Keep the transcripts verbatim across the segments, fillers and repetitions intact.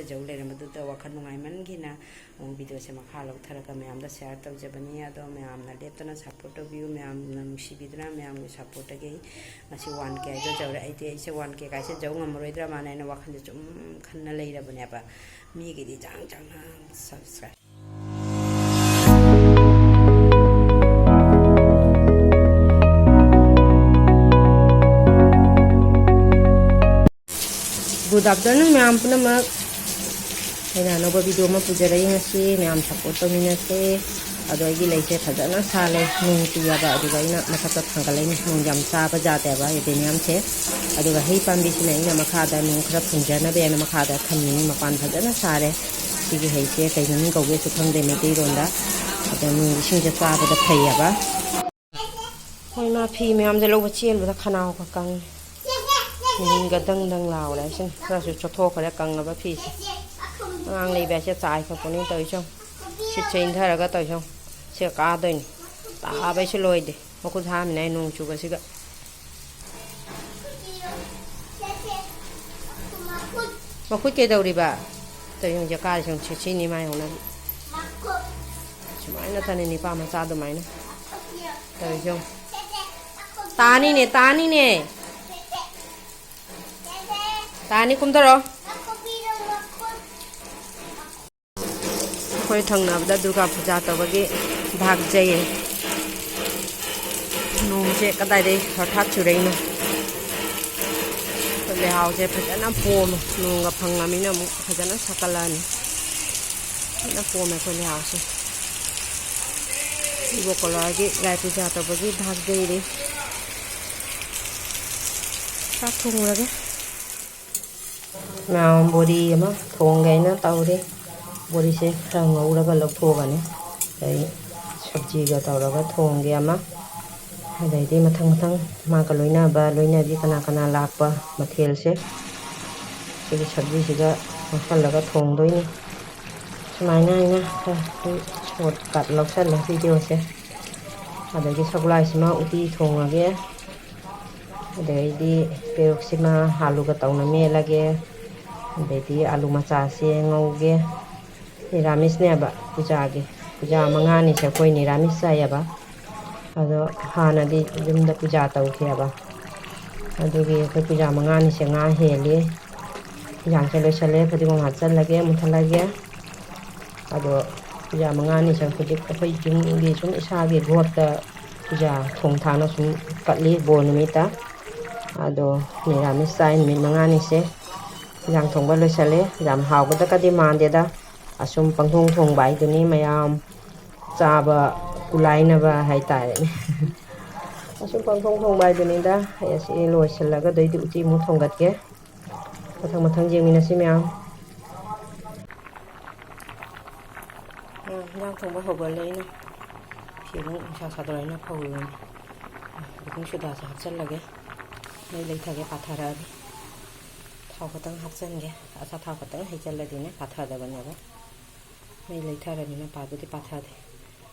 ꯖꯧ ꯂꯩꯔꯝꯕꯗꯨꯗ ꯋꯥꯈꯜ ꯅꯨꯡꯉꯥꯏꯃꯟꯈꯤꯅ ꯑꯃꯨꯛ videoꯁꯦ ꯃꯈꯥ ꯂꯧꯊꯔꯒ ꯃꯌꯥꯝꯗ share ꯇꯧꯖꯕꯅꯤ꯫ ꯑꯗꯣ ꯃꯌꯥꯝꯅ ꯂꯦꯞꯇꯅ support ꯇꯧꯕꯤꯌꯨ, ꯃꯌꯥꯝꯅ ꯅꯨꯡꯁꯤꯕꯤꯗꯨꯅ ꯃꯌꯥꯝꯒꯤ supportꯇꯒꯤ ꯑꯩ ꯉꯁꯤ one K ꯍꯥꯏꯗꯣ ꯌꯧꯔꯦ꯫ ꯑꯩꯗꯤ ꯑꯩꯁꯦ one K ꯀꯥꯏꯁꯦ ꯌꯧ ꯉꯝꯃꯔꯣꯏꯗ꯭ꯔꯥ ꯃꯥꯅ ꯑꯩꯅ ꯋꯥꯈꯜꯁꯦ ꯁꯨꯝ ꯈꯟꯅ ꯂꯩꯔꯕꯅꯦꯕ꯫ ꯃꯤꯒꯤꯗꯤ ꯆꯥꯡ ꯆꯥꯡꯅ subscribe Good afternoon ꯃꯌꯥꯝ ꯄꯨꯝꯅꯃꯛ꯫ ꯑꯩꯅ ꯑꯅꯧꯕ video ꯑꯃ ꯄꯨꯖꯔꯛꯏ ꯉꯁꯤ, ꯃꯌꯥꯝ support ꯇꯧꯃꯤꯟꯅꯁꯦ꯫ ꯑꯗꯣ ꯑꯩꯒꯤ ꯂꯩꯁꯦ ꯐꯖꯅ ꯁꯥꯠꯂꯦ, ꯅꯣꯡ ꯆꯨꯏꯌꯦꯕ, ꯑꯗꯨꯒ ꯑꯩꯅ ꯃꯊꯛꯇ ꯊꯥꯡꯒꯠꯂꯛꯏꯅꯦ꯫ ꯅꯣꯡ ꯌꯥꯝ ꯆꯥꯕ ꯖꯥꯠꯅꯦꯕ anthuriumꯁꯦ꯫ ꯑꯗꯨꯒ ꯍꯩ ꯄꯥꯝꯕꯤꯁꯤꯅ ꯑꯩꯅ ꯃꯈꯥꯗ ꯅꯣꯡ ꯈꯔ ꯐꯨꯟꯖꯅꯕꯅ ꯃꯈꯥꯗ ꯊꯝꯃꯤꯅꯤ, ꯃꯄꯥꯟ ꯐꯖꯅ ꯁꯥꯔꯦ꯫ ꯁꯤꯒꯤ ꯍꯩꯁꯦ ꯀꯩ ꯃꯃꯤꯡ ꯀꯧꯒꯦꯁꯨ ꯈꯪꯗꯦ ꯃꯩꯇꯩꯂꯣꯟꯗ꯫ ꯑꯗꯣ ꯅꯣꯡ ꯏꯁꯤꯡꯁꯦ ꯆꯥꯕꯗ ꯐꯩꯌꯦꯕ꯫ ꯍꯣꯏ, ꯃꯥ ꯐꯤ ꯃꯌꯥꯝꯁꯦ ꯂꯧꯕ ꯆꯦꯟꯕꯗ ꯈꯅꯥꯎꯒ ꯀꯪꯉꯦ꯫ ꯃꯤꯡꯒ ꯗꯪ ꯗꯪ ꯂꯥꯎꯔꯦ ꯍꯥꯏꯁꯤꯅ꯫ ꯈꯔꯁꯨ ꯆꯣꯠꯊꯣꯛꯈ꯭ꯔꯦ ꯀꯪꯉꯕ ꯐꯤꯁꯦ꯫ ꯑꯉꯥꯡ ꯂꯩꯕ ꯍꯥꯏꯁꯦ ꯆꯥꯏ ꯈꯛꯄꯅꯤ ꯇꯧꯔꯤꯁꯦ ꯌꯦꯡꯉꯨ꯫ ꯁꯤꯠꯁꯦ ꯏꯟꯊꯔꯒ ꯇꯧꯔꯤꯁꯦ ꯌꯦꯡꯉꯨ꯫ ꯁꯤꯒ ꯀꯥꯗꯣꯏꯅꯤ꯫ ꯇꯥꯕꯩꯁꯨ ꯂꯣꯏꯗꯦ꯫ ꯃꯈꯨꯠ ꯍꯥꯝꯃꯤꯅꯦ ꯑꯩ ꯅꯣꯡ ꯆꯨꯕꯁꯤꯒ꯫ ꯃꯈꯨꯠ ꯀꯩꯗꯧꯔꯤꯕ? ꯇꯧꯔꯤꯁꯦ ꯌꯦꯡꯉꯨ, ꯀꯥꯔꯤꯁꯦ ꯌꯦꯡꯉꯨ, ꯁꯤꯠꯁꯤꯅꯤ ꯃꯥ ꯌꯦꯡꯉꯨ ꯅꯪ꯫ ꯁꯨꯃꯥꯏꯅ ꯇꯅꯤ ꯅꯤꯄꯥ ꯃꯆꯥ ꯑꯗꯨꯃꯥꯏꯅ꯫ ꯇꯧꯔꯤꯁꯦ ꯌꯦꯡꯉꯨ꯫ ꯇꯥꯅꯤꯅꯦ, ꯇꯥꯅꯤꯅꯦ꯫ ꯇꯥꯅꯤ, ꯀꯨꯝꯊꯔꯣ꯫ ꯑꯩꯈꯣꯏ ꯊꯪꯅꯕꯗ ꯗꯨꯔꯒꯥ ꯄꯨꯖꯥ ꯇꯧꯕꯒꯤ ꯚꯥꯛ ꯆꯩꯌꯦ꯫ ꯅꯣꯡꯁꯦ ꯀꯗꯥꯏꯗꯩ ꯍꯣꯊꯥ ꯆꯨꯔꯛꯏꯅꯣ꯫ ꯑꯩꯈꯣꯏ ꯂꯩꯍꯥꯎꯁꯦ ꯐꯖꯅ ꯄꯣꯝꯃꯦ꯫ ꯅꯣꯡꯒ ꯐꯪꯉꯃꯤꯅ ꯑꯃꯨꯛ ꯐꯖꯅ ꯁꯥꯠꯀꯠꯂꯛꯑꯅꯤ꯫ ꯐꯖꯅ ꯄꯣꯝꯃꯦ ꯑꯩꯈꯣꯏ ꯂꯩꯍꯥꯎꯁꯦ꯫ ꯏꯕꯣꯛ ꯀꯂꯥꯒꯤ ꯂꯥꯏ ꯄꯨꯖꯥ ꯇꯧꯕꯒꯤ ꯚꯥꯛ ꯌꯩꯔꯤ꯫ ꯆꯥꯛ ꯊꯣꯡꯉꯨꯔꯒꯦ꯫ ꯃꯌꯥꯝ ꯕꯣꯔꯤ ꯑꯃ ꯊꯣꯡꯒꯦ ꯍꯥꯏꯅ ꯇꯧꯔꯤ꯫ ꯕꯣꯔꯤꯁꯦ ꯈꯔ ꯉꯧꯔꯒ ꯂꯧꯊꯣꯛꯑꯒꯅꯤ꯫ ꯑꯗꯩ ꯁꯕꯖꯤꯒ ꯇꯧꯔꯒ ꯊꯣꯡꯒꯦ ꯑꯃ꯫ ꯑꯗꯩꯗꯤ ꯃꯊꯪ ꯃꯊꯪ ꯃꯥꯒ ꯂꯣꯏꯅꯕ, ꯂꯣꯏꯅꯕꯤ ꯀꯅꯥ ꯀꯅꯥ ꯂꯥꯛꯄ ꯃꯊꯦꯜꯁꯦ ꯁꯤꯒꯤ ꯁꯕꯖꯤꯁꯤꯒ ꯉꯧꯁꯜꯂꯒ ꯊꯣꯡꯗꯣꯏꯅꯤ꯫ ꯁꯨꯃꯥꯏꯅ ꯑꯩꯅ ꯈꯔ shortcut ꯂꯧꯁꯜꯂꯦ videoꯁꯦ꯫ ꯑꯗꯒꯤ ꯁꯒꯣꯜꯍꯋꯥꯏꯁꯤꯃ ꯎꯇꯤ ꯊꯣꯡꯉꯒꯦ꯫ ꯑꯗꯩꯗꯤ ꯄꯦꯔꯨꯛꯁꯤꯃ ꯑꯂꯨꯒ ꯇꯧꯅ ꯃꯦꯠꯂꯒꯦ꯫ ꯑꯗꯩꯗꯤ ꯑꯥꯂꯨ ꯃꯆꯥꯁꯦ ꯉꯧꯒꯦ꯫ ꯅꯤꯔꯥꯃꯤꯁꯅꯦꯕ ꯄꯨꯖꯥꯒꯤ꯫ ꯄꯨꯖꯥ ꯃꯉꯥꯅꯤꯁꯦ ꯑꯩꯈꯣꯏ ꯅꯤꯔꯥꯃꯤꯁ ꯆꯥꯏꯌꯦꯕ꯫ ꯑꯗꯣ ꯍꯥꯟꯅꯗꯤ ꯌꯨꯝꯗ ꯄꯨꯖꯥ ꯇꯧꯈꯤꯑꯕ꯫ ꯑꯗꯨꯒꯤ ꯑꯩꯈꯣꯏ ꯄꯨꯖꯥ ꯃꯉꯥꯅꯤꯁꯦ ꯉꯥ ꯍꯦꯜꯂꯤ꯫ ꯌꯦꯟꯁꯥꯡꯁꯦ ꯂꯣꯏꯁꯜꯂꯦ, ꯐꯗꯤꯒꯣꯝ ꯍꯥꯞꯆꯜꯂꯒꯦ, ꯃꯨꯊꯠꯂꯒꯦ꯫ ꯑꯗꯣ ꯄꯨꯖꯥ ꯃꯉꯥꯅꯤꯁꯦ ꯍꯧꯖꯤꯛ ꯑꯩꯈꯣꯏ ꯌꯨꯝꯒꯤ ꯁꯨꯝ ꯏꯁꯥꯒꯤ ꯒꯣꯠꯇ ꯄꯨꯖꯥ ꯊꯣꯡ ꯊꯥꯛꯅ ꯁꯨꯝ ꯀꯠꯂꯤ ꯕꯣꯔ ꯅꯨꯃꯤꯠꯇ꯫ ꯑꯗꯣ ꯅꯤꯔꯥꯃꯤꯁ ꯆꯥꯏ ꯅꯨꯃꯤꯠ ꯃꯉꯥꯅꯤꯁꯦ꯫ ꯌꯦꯟꯁꯥꯡ ꯊꯣꯡꯕ ꯂꯣꯏꯁꯜꯂꯦ꯫ ꯌꯥꯝ ꯍꯥꯎꯒꯗꯀꯗꯤ ꯃꯥꯟꯗꯦꯗ, ꯑꯁꯨꯝ ꯄꯪꯊꯣꯡ ꯊꯣꯡꯕ ꯍꯥꯏꯗꯨꯅꯤ, ꯃꯌꯥꯝ ꯆꯥꯕ ꯀꯨꯂꯥꯏꯅꯕ ꯍꯥꯏꯇꯥꯔꯦꯅꯦ꯫ ꯑꯁꯨꯝ ꯄꯪꯊꯣꯡ ꯊꯣꯡꯕ ꯍꯥꯏꯗꯨꯅꯤꯗ꯫ ꯑꯩ ꯑꯁꯤ ꯂꯣꯏꯁꯤꯜꯂꯒ ꯑꯗꯩꯗꯤ ꯎꯇꯤ ꯑꯃꯨꯛ ꯊꯣꯡꯒꯠꯀꯦ꯫ ꯃꯊꯪ ꯃꯊꯪ ꯌꯦꯡꯃꯤꯟꯅꯁꯤ ꯃꯌꯥꯝ꯫ ꯑ, ꯏꯟꯖꯥꯡ ꯊꯣꯡꯕ ꯍꯧꯒꯠꯂꯦ꯫ ꯑꯩꯅ ꯐꯤ ꯑꯃꯨꯛ ꯅꯨꯡꯁꯥ ꯁꯥꯗꯣꯔꯛꯑꯦꯅ ꯐꯧꯔꯤꯅꯤ꯫ ꯕꯦꯀꯤꯡ ꯁꯣꯗꯥꯁꯦ ꯍꯥꯞꯆꯜꯂꯒꯦ꯫ ꯃꯩ ꯂꯩꯊꯒꯦ, ꯄꯥꯊꯔꯛꯑꯅꯤ꯫ ꯊꯥꯎ ꯈꯛꯇꯪ ꯍꯥꯞꯆꯟꯒꯦ꯫ ꯑꯆꯥꯊꯥꯎ ꯈꯛꯇꯪ ꯍꯩꯖꯜꯂꯗꯤꯅꯦ ꯄꯥꯊꯗꯕꯅꯦꯕ꯫ ꯃꯩ ꯂꯩꯊꯔꯕꯅꯤꯅ ꯄꯥꯕꯨꯗꯤ ꯄꯥꯊꯗꯦ꯫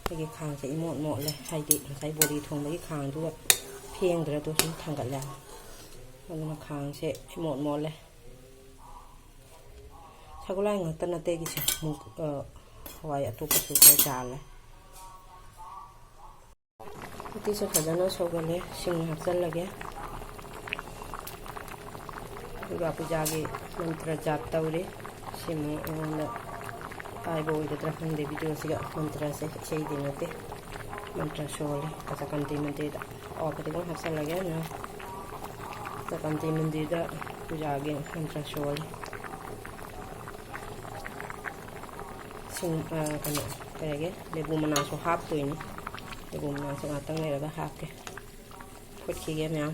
ꯑꯩꯒꯤ ꯈꯥꯡꯁꯦ ꯏꯃꯣꯠ ꯃꯣꯠꯂꯦ, ꯍꯥꯏꯗꯤ ꯉꯁꯥꯏ ꯕꯣꯔꯤ ꯊꯣꯡꯕꯒꯤ ꯈꯥꯡꯗꯨꯒ ꯐꯦꯡꯗ꯭ꯔꯗꯣ ꯁꯨꯝ ꯊꯥꯡꯒꯠꯂꯦ꯫ ꯑꯗꯨꯅ ꯈꯥꯡꯁꯦ ꯏꯃꯣꯠ ꯃꯣꯠꯂꯦ꯫ ꯁꯒꯣꯜꯍꯋꯥꯏ ꯉꯥꯛꯇ ꯅꯠꯇꯦ ꯑꯩꯒꯤꯁꯦ, ꯑꯃꯨꯛ, ꯑ, ꯍꯋꯥꯏ ꯑꯇꯣꯞꯄꯁꯨ ꯈꯔ ꯌꯥꯜꯂꯦ꯫ ꯎꯇꯤꯁꯦ ꯐꯖꯅ ꯁꯧꯒꯠꯂꯦ, ꯁꯤꯡ ꯍꯥꯞꯆꯜꯂꯒꯦ꯫ ꯗꯨꯔꯒꯥ ꯄꯨꯖꯥꯒꯤ ꯃꯟꯇ꯭ꯔ ꯖꯥꯞ ꯇꯧꯔꯤ꯫ ꯁꯤꯃꯨꯛ ꯑꯩꯉꯣꯟꯗ ꯄꯥꯏꯕ ꯑꯣꯏꯒꯗ꯭ꯔꯥ ꯈꯪꯗꯦ ꯚꯤꯗꯤꯑꯣꯁꯤꯒ꯫ ꯃꯟꯇ꯭ꯔꯁꯦ ꯏꯁꯩꯗꯤ ꯅꯠꯇꯦ, ꯃꯟꯇ꯭ꯔ ꯁꯣꯜꯂꯤ ꯀꯆꯥꯀꯟꯇꯤ ꯃꯟꯗꯤꯔꯗ꯫ ꯑꯣ, ꯐꯗꯤꯒꯣꯝ ꯍꯥꯞꯆꯜꯂꯒꯦ꯫ ꯀꯆꯥꯀꯟꯇꯤ ꯃꯟꯗꯤꯔꯗ ꯄꯨꯖꯥꯒꯤ ꯃꯟꯇ꯭ꯔ ꯁꯣꯜꯂꯤ꯫ ꯁꯤꯡ-, ꯑ, ꯀꯩꯅꯣ, ꯀꯩ ꯍꯥꯏꯒꯦ, ꯂꯦꯕꯨ ꯃꯅꯥꯁꯨ ꯍꯥꯞꯇꯣꯏꯅꯤ꯫ ꯂꯦꯕꯨ ꯃꯅꯥꯁꯦ ꯉꯥꯛꯇꯪ ꯂꯩꯔꯒ ꯍꯥꯞꯀꯦ꯫ ꯐꯨꯠꯈꯤꯒꯦ ꯃꯌꯥꯝ꯫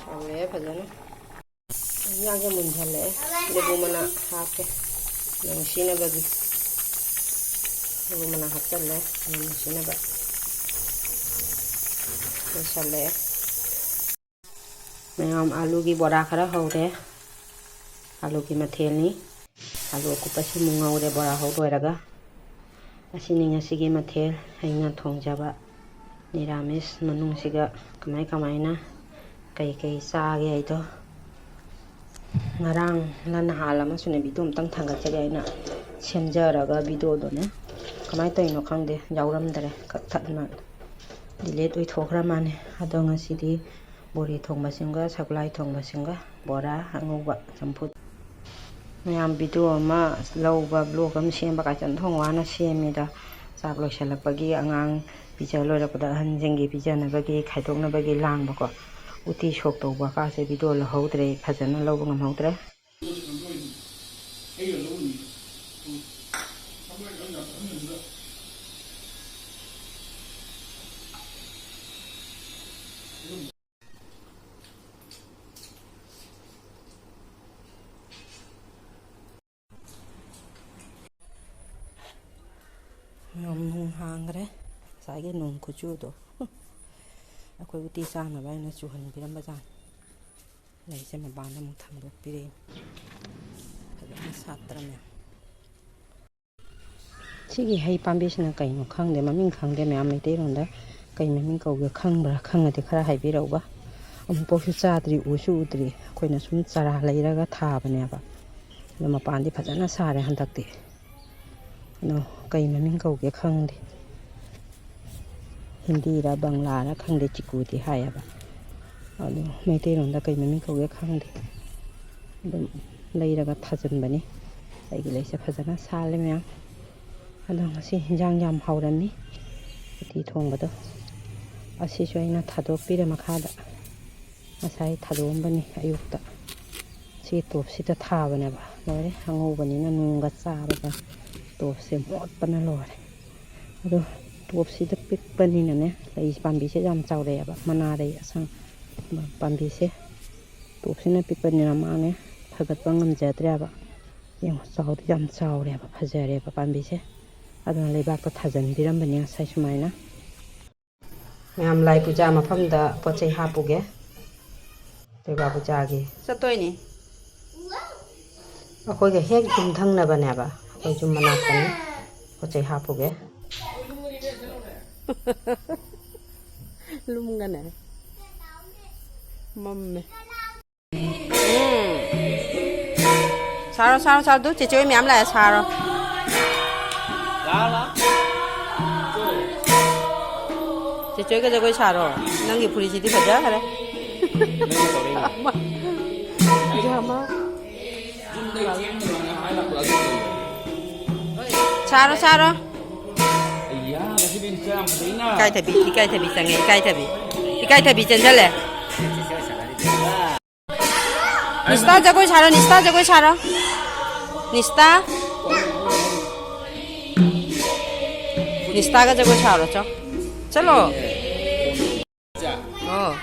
ꯁꯧꯔꯦ ꯐꯖꯅ꯫ ꯏꯟꯖꯥꯡꯁꯦ ꯃꯨꯟꯁꯜꯂꯛꯑꯦ꯫ ꯂꯦꯕꯨ ꯃꯅꯥ ꯍꯥꯞꯀꯦ꯫ ꯅꯨꯡꯁꯤꯅꯕꯒꯤ꯫ ꯂꯦꯕꯨ ꯃꯅꯥ ꯍꯥꯞꯆꯜꯂꯦ꯫ ꯅꯨꯡꯁꯤꯅꯕ꯫ ꯂꯣꯏꯁꯜꯂꯛꯑꯦ꯫ ꯃꯌꯥꯝ ꯑꯥꯂꯨꯒꯤ ꯕꯣꯔꯥ ꯈꯔ ꯍꯧꯔꯦ꯫ ꯑꯥꯂꯨꯒꯤ ꯃꯊꯦꯜꯅꯤ꯫ ꯑꯥꯂꯨ ꯑꯀꯨꯞꯄꯁꯤꯃꯨꯛ ꯉꯧꯔꯦ ꯕꯣꯔꯥ ꯍꯧ ꯂꯣꯏꯔꯒ꯫ ꯑꯁꯤꯅꯤ ꯉꯁꯤꯒꯤ ꯃꯊꯦꯜ, ꯑꯩꯅ ꯊꯣꯡꯖꯕ ꯅꯤꯔꯥꯃꯤꯁ ꯃꯅꯨꯡꯁꯤꯒ ꯀꯃꯥꯏ ꯀꯃꯥꯏꯅ ꯀꯩ ꯀꯩ ꯆꯥꯒꯦ ꯍꯥꯏꯗꯣ ꯉꯔꯥꯡ ꯂ ꯅꯍꯥꯟ ꯑꯃꯁꯨꯅꯦ video ꯑꯝꯇꯪ ꯊꯥꯡꯒꯠꯆꯒꯦ ꯍꯥꯏꯅ ꯁꯦꯝꯖꯔꯒ videoꯗꯣꯅꯦ ꯀꯃꯥꯏꯅ ꯇꯧꯔꯤꯅꯣ ꯈꯪꯗꯦ, ꯌꯥꯎꯔꯝꯗꯔꯦ, ꯀꯛꯊꯠꯅ delete ꯑꯣꯏꯊꯣꯛꯈ꯭ꯔ ꯃꯥꯜꯂꯦ꯫ ꯑꯗꯣ ꯉꯁꯤꯗꯤ ꯕꯣꯔꯤ ꯊꯣꯡꯕꯁꯤꯡꯒ ꯁꯒꯣꯜꯍꯋꯥꯏ ꯊꯣꯡꯕꯁꯤꯡꯒ ꯕꯣꯔꯥ, ꯑꯉꯧꯕ, ꯆꯝꯐꯨꯠ꯫ ꯃꯌꯥꯝ video ꯑꯃ ꯂꯧꯕ, vlog ꯑꯃ ꯁꯦꯝꯕ ꯀꯥꯏꯁꯦ ꯑꯣꯟꯊꯣꯛ ꯋꯥꯅ ꯁꯦꯝꯃꯤꯗ꯫ ꯆꯥꯛ ꯂꯣꯏꯁꯜꯂꯛꯄꯒꯤ, ꯑꯉꯥꯡ ꯄꯤꯖ ꯂꯣꯏꯔꯛꯄꯗ ꯑꯍꯟꯁꯤꯡꯒꯤ ꯄꯤꯖꯅꯕꯒꯤ, ꯈꯥꯏꯗꯣꯛꯅꯕꯒꯤ ꯂꯥꯡꯕꯀꯣ꯫ ꯎꯇꯤ ꯁꯣꯛ ꯇꯧꯕ ꯀꯥꯁꯦ video ꯂꯧꯍꯧꯗ꯭ꯔꯦ, ꯐꯖꯅ ꯂꯧꯕ ꯉꯝꯍꯧꯗ꯭ꯔꯦ꯫ ꯅꯣꯡ ꯍꯥꯡꯈ꯭ꯔꯦ꯫ ꯉꯁꯥꯏꯒꯤ ꯅꯣꯡ ꯈꯨꯆꯨꯗꯣ ꯑꯩꯈꯣꯏ ꯎꯇꯤ ꯆꯥꯅꯕ ꯍꯥꯏꯅ ꯆꯨꯍꯟꯕꯤꯔꯝꯕ ꯖꯥꯠꯅꯤ꯫ ꯂꯩꯁꯦ ꯃꯄꯥꯟꯗ ꯑꯃꯨꯛ ꯊꯥꯡꯗꯣꯛꯄꯤꯔꯛꯏ꯫ ꯐꯖꯅ ꯁꯥꯠꯇ꯭ꯔꯅꯦ꯫ ꯁꯤꯒꯤ ꯍꯩ ꯄꯥꯝꯕꯤꯁꯤꯅ ꯀꯩꯅꯣ ꯈꯪꯗꯦ, ꯃꯃꯤꯡ ꯈꯪꯗꯦ꯫ ꯃꯌꯥꯝ ꯃꯩꯇꯩꯂꯣꯟꯗ ꯀꯩ ꯃꯃꯤꯡ ꯀꯧꯒꯦ ꯈꯪꯕ꯭ꯔꯥ? ꯈꯪꯉꯗꯤ ꯈꯔ ꯍꯥꯏꯕꯤꯔꯛꯎꯕ꯫ ꯑꯃꯨꯛꯐꯥꯎꯁꯨ ꯆꯥꯗ꯭ꯔꯤ, ꯎꯁꯨ ꯎꯗ꯭ꯔꯤ꯫ ꯑꯩꯈꯣꯏꯅ ꯁꯨꯝ ꯆꯥꯔꯥ ꯂꯩꯔꯒ ꯊꯥꯕꯅꯦꯕ꯫ ꯑꯗꯣ ꯃꯄꯥꯟꯗꯤ ꯐꯖꯅ ꯁꯥꯔꯦ ꯍꯟꯗꯛꯇꯤ꯫ ꯑꯗꯣ ꯀꯩ ꯃꯃꯤꯡ ꯀꯧꯒꯦ ꯈꯪꯗꯦ꯫ ꯍꯤꯟꯗꯤꯔ ꯕꯪꯂꯥꯔ ꯈꯪꯗꯦ, ꯆꯤꯀꯨꯗꯤ ꯍꯥꯏꯌꯦꯕ꯫ ꯑꯗꯣ ꯃꯩꯇꯩꯂꯣꯟꯗ ꯀꯩ ꯃꯃꯤꯡ ꯀꯧꯒꯦ ꯈꯪꯗꯦ꯫ ꯑꯗꯨꯝ ꯂꯩꯔꯒ ꯊꯥꯖꯤꯟꯕꯅꯤ꯫ ꯑꯩꯒꯤ ꯂꯩꯁꯦ ꯐꯖꯅ ꯁꯥꯠꯂꯦ ꯃꯌꯥꯝ꯫ ꯑꯗꯣ ꯉꯁꯤ ꯍꯤꯟꯖꯥꯡ ꯌꯥꯝ ꯍꯥꯎꯔꯝꯃꯤ꯫ ꯎꯇꯤ ꯊꯣꯡꯕꯗꯣ꯫ ꯑꯁꯤꯁꯨ ꯑꯩꯅ ꯊꯥꯗꯣꯛꯄꯤꯔꯦ ꯃꯈꯥꯗ꯫ ꯉꯁꯥꯏ ꯊꯥꯗꯣꯛꯑꯝꯕꯅꯤ ꯑꯌꯨꯛꯇ꯫ ꯁꯤ ꯇꯣꯞꯁꯤꯗ ꯊꯥꯕꯅꯦꯕ꯫ ꯂꯣꯏꯔꯦ, ꯑꯉꯧꯕꯅꯤꯅ ꯅꯣꯡꯒ ꯆꯥꯔꯒ ꯇꯣꯞꯁꯦ ꯃꯣꯠꯄꯅ ꯂꯣꯏꯔꯦ꯫ ꯑꯗꯣ ꯇꯣꯞꯁꯤꯗ ꯄꯤꯛꯄꯅꯤꯅꯅꯦ, ꯂꯩ ꯄꯥꯝꯕꯤꯁꯦ ꯌꯥꯝ ꯆꯥꯎꯔꯛꯑꯦꯕ, ꯃꯅꯥꯔꯩ ꯑꯁꯪ ꯄꯥꯝꯕꯤꯁꯦ꯫ ꯇꯣꯞꯁꯤꯅ ꯄꯤꯛꯄꯅꯤꯅ ꯃꯥꯅꯦ ꯐꯒꯠꯄ ꯉꯝꯖꯗ꯭ꯔꯦꯕ꯫ ꯌꯦꯡꯉꯣ, ꯆꯥꯎꯗꯤ ꯌꯥꯝ ꯆꯥꯎꯔꯦꯕ, ꯐꯖꯔꯦꯕ ꯄꯥꯝꯕꯤꯁꯦ꯫ ꯑꯗꯨꯅ ꯂꯩꯕꯥꯛꯇ ꯊꯥꯖꯤꯟꯕꯤꯔꯝꯕꯅꯤ ꯉꯁꯥꯏ ꯁꯨꯃꯥꯏꯅ꯫ ꯃꯌꯥꯝ ꯂꯥꯏ ꯄꯨꯖꯥ ꯃꯐꯝꯗ ꯄꯣꯠ ꯆꯩ ꯍꯥꯞꯄꯨꯒꯦ꯫ ꯗꯨꯔꯒꯥ ꯄꯨꯖꯥꯒꯤ꯫ ꯆꯠꯇꯣꯏꯅꯤ꯫ ꯑꯩꯈꯣꯏꯒ ꯍꯦꯛ ꯌꯨꯝꯊꯪꯅꯕꯅꯦꯕ, ꯑꯩꯈꯣꯏ ꯌꯨꯝ ꯃꯅꯥꯛꯇꯅꯤ꯫ ꯄꯣꯠ ꯆꯩ ꯍꯥꯞꯄꯨꯒꯦ꯫ ꯂꯨꯝꯒꯅꯦ꯫ ꯃꯝꯃꯦ꯫ ꯎꯝ꯫ ꯁꯥꯔꯣ, ꯁꯥꯔꯣ, ꯁꯥꯔꯣ꯫ ꯑꯗꯨ ꯆꯦꯆꯦ ꯍꯣꯏ ꯃꯌꯥꯝ ꯂꯥꯛꯑꯦ, ꯁꯥꯔꯣ꯫ ꯆꯦꯆꯦ ꯍꯣꯏꯒ ꯖꯒꯣꯏ ꯁꯥꯔꯣ꯫ ꯅꯪꯒꯤ ꯐꯨꯔꯤꯠꯁꯤꯗꯤ ꯐꯖꯈ꯭ꯔꯦ꯫ ꯁꯥꯔꯣ, ꯁꯥꯔꯣ꯫ ꯏꯀꯥꯏꯊꯕꯤ, ꯏꯀꯥꯏꯊꯕꯤ ꯆꯪꯉꯦ, ꯏꯀꯥꯏꯊꯕꯤ꯫ ꯏꯀꯥꯏꯊꯕꯤ ꯆꯦꯟꯁꯤꯜꯂꯦ꯫ ꯅꯤꯁꯇꯥ ꯖꯒꯣꯏ ꯁꯥꯔꯣ, ꯅꯤꯁꯇꯥ ꯖꯒꯣꯏ ꯁꯥꯔꯣ꯫ ꯅꯤꯁꯇꯥ꯫ ꯅꯤꯁꯇꯥꯒ ꯖꯒꯣꯏ ꯁꯥꯔꯣ, ꯆꯣ꯫ ꯆꯠꯂꯣ꯫ ꯑꯣ꯫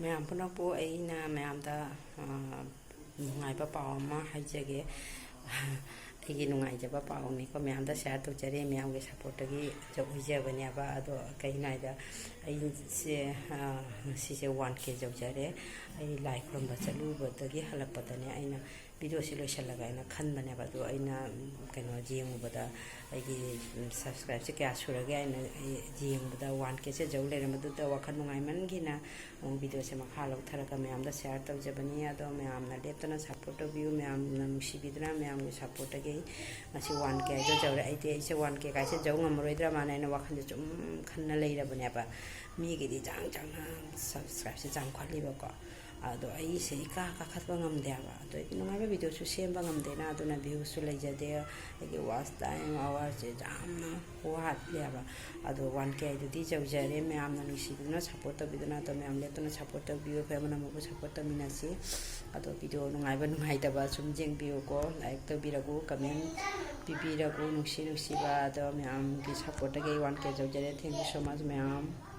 ꯃꯌꯥꯝ ꯄꯨꯝꯅꯃꯛꯄꯨ ꯑꯩꯅ ꯃꯌꯥꯝꯗ, ꯑ, ꯅꯨꯡꯉꯥꯏꯕ ꯄꯥꯎ ꯑꯃ ꯍꯥꯏꯖꯒꯦ꯫ ꯑꯩꯒꯤ ꯅꯨꯡꯉꯥꯏꯖꯕ ꯄꯥꯎꯅꯤꯀꯣ, ꯃꯌꯥꯝꯗ share ꯇꯧꯖꯔꯦ꯫ ꯃꯌꯥꯝꯒꯤ supportꯇꯒꯤ ꯑꯣꯏꯖꯕꯅꯦꯕ꯫ ꯑꯗꯣ ꯀꯩꯅꯣ ꯍꯥꯏꯗ, ꯑꯩꯁꯦ, ꯑ, ꯉꯁꯤꯁꯦ one K ꯌꯧꯖꯔꯦ꯫ ꯑꯩ ꯂꯥꯏ ꯈꯨꯔꯨꯝꯕ ꯆꯠꯂꯨꯕꯗꯒꯤ ꯍꯜꯂꯛꯄꯗꯅꯦ, ꯑꯩꯅ videoꯁꯤ ꯂꯣꯏꯁꯤꯜꯂꯒ ꯑꯩꯅ ꯈꯟꯕꯅꯦꯕ꯫ ꯑꯗꯣ ꯑꯩꯅ, ꯎꯝ, ꯀꯩꯅꯣ ꯌꯦꯡꯉꯨꯕꯗ, ꯑꯩꯒꯤ, ꯎꯝ, subscribeꯁꯦ ꯀꯌꯥ ꯁꯨꯔꯒꯦ ꯍꯥꯏꯅ ꯑꯩ ꯌꯦꯡꯕꯗ, one Kꯁꯦ ꯌꯧ ꯂꯩꯔꯝꯕꯗꯨꯗ ꯋꯥꯈꯜ ꯅꯨꯡꯉꯥꯏꯃꯟꯈꯤꯅ ꯑꯃꯨꯛ videoꯁꯦ ꯃꯈꯥ ꯂꯧꯊꯔꯒ ꯃꯌꯥꯝꯗ share ꯇꯧꯖꯕꯅꯤ꯫ ꯑꯗꯣ ꯃꯌꯥꯝꯅ ꯂꯦꯞꯇꯅ support ꯇꯧꯕꯤꯌꯨ꯫ ꯃꯌꯥꯝꯅ ꯅꯨꯡꯁꯤꯕꯤꯗꯨꯅ ꯃꯌꯥꯝꯒꯤ supportꯇꯒꯤ ꯑꯩ ꯉꯁꯤ one K ꯍꯥꯏꯗꯣ ꯌꯧꯔꯦ꯫ ꯑꯩꯗꯤ ꯑꯩꯁꯦ one K ꯀꯥꯏꯁꯦ ꯌꯧ ꯉꯝꯃꯔꯣꯏꯗ꯭ꯔꯥ ꯃꯥꯅ ꯑꯩꯅ ꯋꯥꯈꯜꯁꯦ ꯁꯨꯝ ꯈꯟꯅ ꯂꯩꯔꯕꯅꯦꯕ꯫ ꯃꯤꯒꯤꯗꯤ ꯆꯥꯡ ꯆꯥꯡꯅ subscribeꯁꯦ ꯆꯥꯡꯈꯠꯂꯤꯕꯀꯣ꯫ ꯑꯗꯣ ꯑꯩꯁꯦ ꯏꯀꯥ ꯀꯥꯈꯠꯄ ꯉꯝꯗꯦ ꯍꯥꯏꯕ꯫ ꯑꯗꯣ ꯑꯩꯗꯤ ꯅꯨꯡꯉꯥꯏꯕ videoꯁꯨ ꯁꯦꯝꯕ ꯉꯝꯗꯦꯅ, ꯑꯗꯨꯅ viewꯁꯨ ꯂꯩꯖꯗꯦ꯫ ꯑꯩꯒꯤ watch time hourꯁꯦ ꯌꯥꯝꯅ ꯋꯥꯠꯂꯦꯕ꯫ ꯑꯗꯣ one K ꯍꯥꯏꯗꯨꯗꯤ ꯌꯧꯖꯔꯦ꯫ ꯃꯌꯥꯝꯅ ꯅꯨꯡꯁꯤꯕꯤꯗꯨꯅ support ꯇꯧꯕꯤꯗꯨꯅ, ꯑꯗꯣ ꯃꯌꯥꯝ ꯂꯦꯞꯇꯅ support ꯇꯧꯕꯤꯌꯨ꯫ ꯑꯩꯈꯣꯏ ꯑꯃꯅ ꯑꯃꯕꯨ support ꯇꯧꯃꯤꯟꯅꯁꯤ꯫ ꯑꯗꯣ video ꯅꯨꯡꯉꯥꯏꯕ ꯅꯨꯡꯉꯥꯏꯇꯕ ꯁꯨꯝ ꯌꯦꯡꯕꯤꯌꯨꯀꯣ, like ꯇꯧꯕꯤꯔꯒꯨ, comment ꯄꯤꯕꯤꯔꯒꯨ, ꯅꯨꯡꯁꯤ ꯅꯨꯡꯁꯤꯕ꯫ ꯑꯗꯣ ꯃꯌꯥꯝꯒꯤ supportꯇꯒꯤ ꯑꯩ one K ꯌꯧꯖꯔꯦ꯫ Thank you so much ꯃꯌꯥꯝ꯫